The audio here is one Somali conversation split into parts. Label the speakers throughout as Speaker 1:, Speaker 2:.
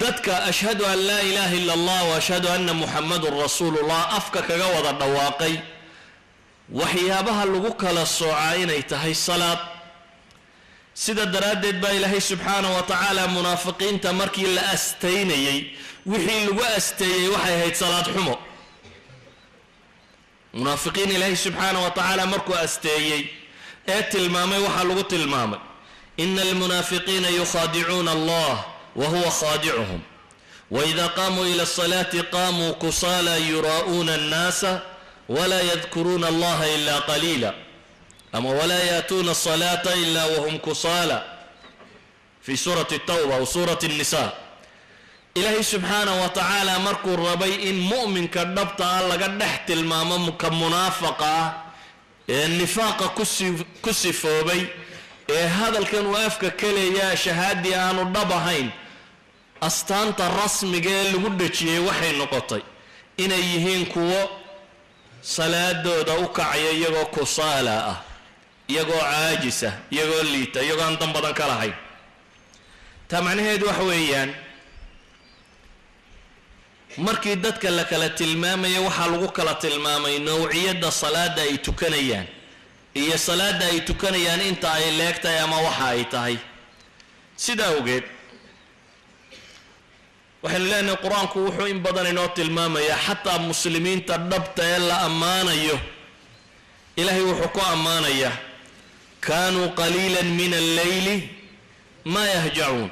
Speaker 1: Dadka "أشهد أن لا إله إلا الله وأشهد أن محمدا رسول الله" afka kaga wada dhawaaqay, waxyaabaha lagu kala soocaa inay tahay salaad. Sida daraaddeed baa Ilaahay subxaana wa tacaala munaafiqiinta markii la astaynayey, wixii lagu asteeyey waxay ahayd salaad xumo. Munaafiqiin Ilaahay subxaana wa tacaala markuu asteeyey ee tilmaamay, waxaa lagu tilmaamay: "إن المنافقين يخادعون الله وهو خادعهم وإذا قاموا إلى الصلاة قاموا كسالى يراءون الناس ولا يذكرون الله إلا قليلا ama ولا يأتون الصلاة إلا وهم كسالى", في سورة التوبة أو سورة النساء. Ilaahay subxaana wa tacaala markuu rabay in mu'minka dhabta ah laga dhex tilmaamo ka munaafaqa ah ee nifaaqa ku sifoobay, ee hadalkan uu afka ka leeyaa shahaadii aanu dhab ahayn, astaanta rasmiga ee lagu dhejiyey waxay noqotay inay yihiin kuwo salaadooda u kacaya iyagoo kusaala ah, iyagoo caajisa, iyagoo liita, iyagoo aan dan badan ka lahayn. Taa macnaheedu waxa weeyaan, markii dadka la kala tilmaamaya, waxaa lagu kala tilmaamay nowciyadda salaada ay tukanayaan iyo salaada ay tukanayaan inta ay leeg tahay ama waxa ay tahay. Sida awgeed waxaynu leenahay, Qur-aanku wuxuu in badan inoo tilmaamayaa, xataa muslimiinta dhabta ee la ammaanayo, Ilaahay wuxuu ku ammaanayaa: "كانوا قليلا من الليل ما يهجعون".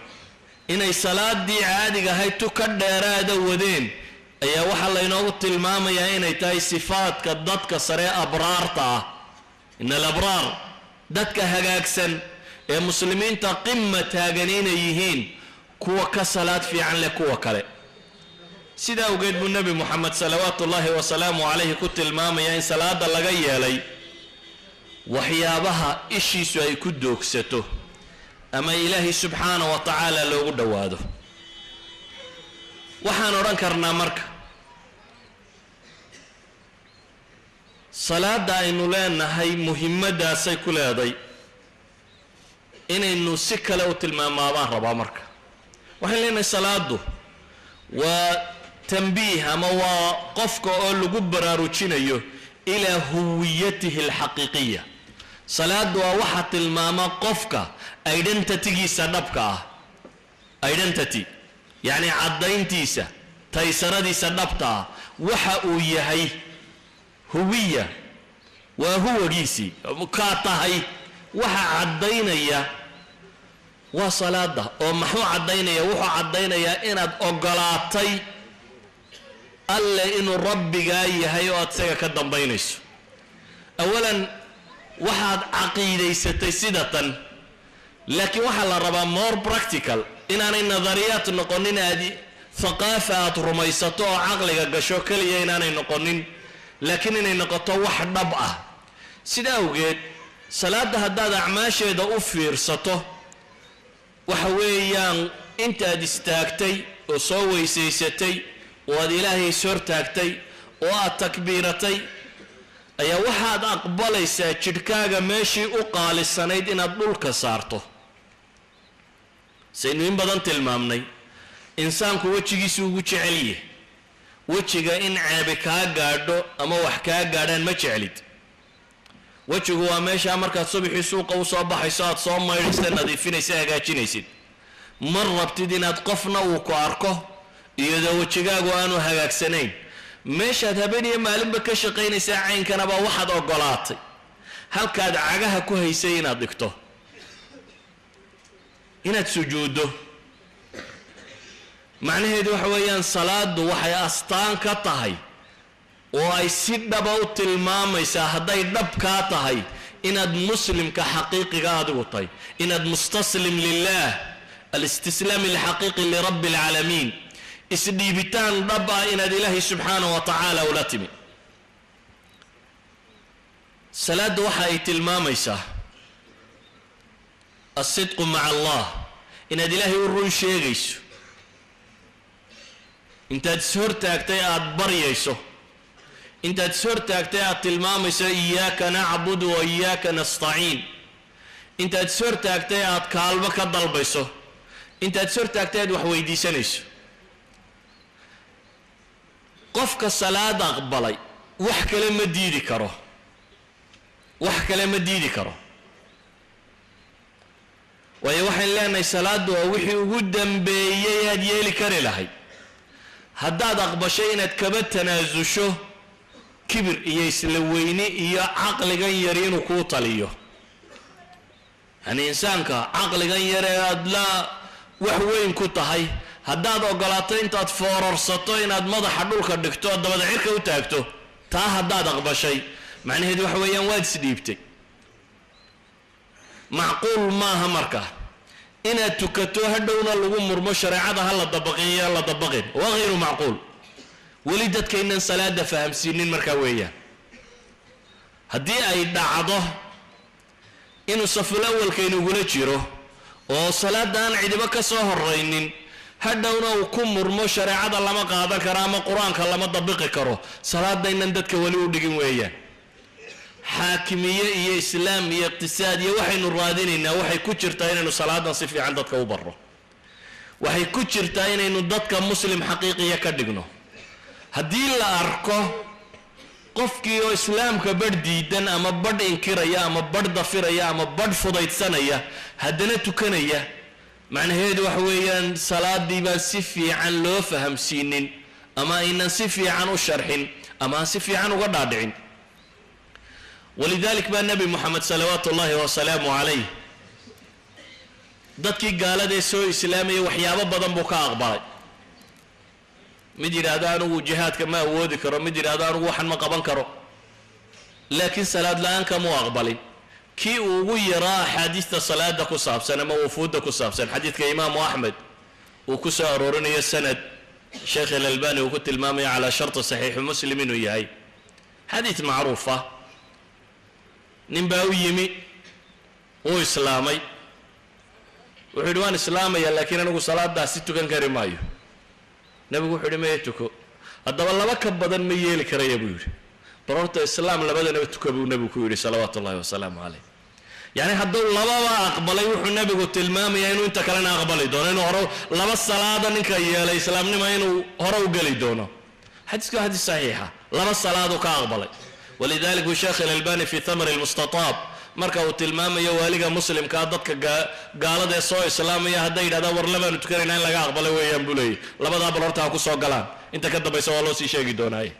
Speaker 1: Inay salaadii caadiga ahayd tu ka dheeraada wadeen ayaa waxaa laynoogu tilmaamayaa inay tahay sifaadka dadka sare, abraarta ah. إن الأبرار, dadka hagaagsan ee muslimiinta qima taagan, inay yihiin kuwa ka salaad fiican leh kuwa kale. Sidaa awgeed buu Nebi Moxamed صلوات الله وسلامه عليه ku tilmaamaya in salaada laga yeelay waxyaabaha ishiisu ay ku doogsato ama Ilaahay subxaana wa tacaala loogu dhowaado. Waxaan odhan karnaa marka, salaada aynu leenahay muhimmadaasay ku leeday. Inaynu si kale u tilmaamaabaan rabaa. Marka waxaan leenahay, salaadu waa tambiih ama waa qofka oo lagu baraarujinayo إلى هويته الحقيقية. Salaadu waa waxaa tilmaama qofka identitygiisa dhabka ah, identity yacni caddayntiisa, taysaradiisa dhabta ah, waxa uu yahay, هوية, waa huwagiisii kaa tahay. Waxa caddaynaya waa salaada. Oo maxuu caddaynaya? Wuxuu caddaynayaa inaad ogolaatay Alle inuu Rabbigaa yahay oo aad isaga ka dambaynayso. Awalan waxaad caqiidaysatay sida tan, laakiin waxaa la rabaa more practical, inaanay nadariyaad noqonin, aad thaqaafa aad rumaysato oo caqliga gasho keliya inaanay noqonin, laakiin inay noqoto wax dhab ah. Sida awgeed salaadda haddaad acmaasheeda u fiirsato, waxa weeyaan intaad istaagtay oo soo weysaysatay oo aad Ilaahay is hortaagtay oo aad takbiiratay, ayaa waxaad aqbalaysaa jidhkaaga meeshii u qaalisanayd inaad dhulka saarto. Saynu in badan tilmaamnay, insaanku wejigiisu ugu jecelyahy. Wejiga in ceebi kaa gaadho ama wax kaa gaadhaan ma jeclid. Wejigu waa meeshaa markaad subaxii suuqa usoo baxayso aad soo maydhaysa, nadiifinaysa, hagaajinaysid. Ma rabtid inaad qofna uu ku arko iyadoo wejigaagu aanu hagaagsanayn. Meeshaad habeen iyo maalinba ka shaqaynaysaa caynkanaba, waxaad ogolaatay halkaad cagaha ku haysay inaad dhigto, inaad sujuuddo. Macnaheedu waxa weeyaan, salaadu waxay astaan ka tahay oo ay si dhaba u tilmaamaysaa, hadday dhab kaa tahay, inaad muslimka xaqiiqiga adigu tahay, inaad مستسلم لله, الاستسلام الحقيقي لرب العالمين, isdhiibitaan dhab ah inaad Ilaahay subxaana wa tacaala ula timi. Salaadda waxa ay tilmaamaysaa الصدق مع الله, inaad Ilaahay u run sheegayso intaad is hortaagtay aada baryayso, intaad is hortaagtay aad tilmaamayso "إياك نعبد وإياك نستعين", intaad is hortaagtay aad kaalmo ka dalbayso, intaad is hortaagtay aad wax weydiisanayso. Qofka salaad aqbalay wax kale ma diidi karo, wax kale ma diidi karo. Waayo, waxayn leenahay salaaddu waa wixii ugu dambeeyey aad yeeli kari lahayd. Haddaad aqbashay inaad kaba tanaasusho kibir iyo isla weyni iyo caqligan yari inuu kuu taliyo, yani insaanka caqligan yar ee aad la wax weyn ku tahay, haddaad ogolaato intaad foorarsato inaad madaxa dhulka dhigto ood dabada cirka u taagto, taa haddaad aqbashay, macnaheedu waxa weeyaan waad isdhiibtay. Macquul maaha marka inaad tukato, hadhowna lagu murmo shareecada ha la dabaqin iyo la dabaqin. Waa hayru macquul. Weli dadkaynan salaada fahamsiinin markaa weeyaan. Haddii ay dhacdo inuu saful awalkaynugula jiro oo salaada aan cidibo ka soo horaynin, hadhowna uu ku murmo shareecada lama qaadan karo ama Qur-aanka lama dabiqi karo, salaadaynan dadka weli u dhigin weeyaan. Xaakimiye iyo islaam iyo iqtisaad iyo waxaynu raadinaynaa waxay ku jirtaa inaynu salaadan si fiican dadka u barro, waxay ku jirtaa inaynu dadka muslim xaqiiqiya ka dhigno. Haddii la arko qofkii oo islaamka badh diidan ama badh inkiraya ama badh dafiraya ama badh fudaydsanaya, haddana tukanaya, macnaheedu waxa weeyaan salaadii baan si fiican loo fahamsiinin, ama aynan si fiican u sharxin, ama aan si fiican uga dhaadhicin. Walidalik baa Nebi Moxamed salawaatu ullahi wasalaamu calayh dadkii gaaladee soo islaamayay waxyaabo badan buu ka aqbalay. Mid yidhaahdo anigu jihaadka ma awoodi karo, mid yidhahdo anigu waxan ma qaban karo, laakiin salaad la-aan kamuu aqbalin. Kii uu ugu yaraa axaadiista salaada ku saabsan ama wufuudda ku saabsan, xadiidka Imaamu Axmed uu ku soo aroorinayo sanad Sheekh Alalbani uu ku tilmaamayo calaa sharti Saxiixu Muslim inuu yahay xadiid macruufa, nin baa u yimi, wuu islaamay. Wuxuu yidhi: "Waan islaamaya, laakiin anigu salaadaasi tukan kari maayo." Nebigu wuxuu yidhi: "Maya, tuko." "Haddaba laba ka badan ma yeeli karaya," buu yidhi. "Bar horta islaam, labadanaba tuka," buu nebigu ku yidhi salawaatu ullahi wasalaamu calayh. Yacni hadduu lababa aqbalay, wuxuu nebigu tilmaamayaa inuu inta kalena aqbali doono, inuu hore laba salaada ninka yeelay islaamnima inuu hore u geli doono. Xadiisku waa xadiis saxiixa. Laba salaaduu ka aqbalay. Walidalik uu Sheekh Alalbani fi Thamr almustataab marka uu tilmaamayo waaliga muslimkaa dadka gaalada ee soo islaamaya hadday yidhahdaan war labaanu tukanayna in laga aqbalay weeyaan, buu leeyay. Labadaa bal horta ha ku soo galaan, inta ka dambaysa waa loo sii sheegi doonaaye.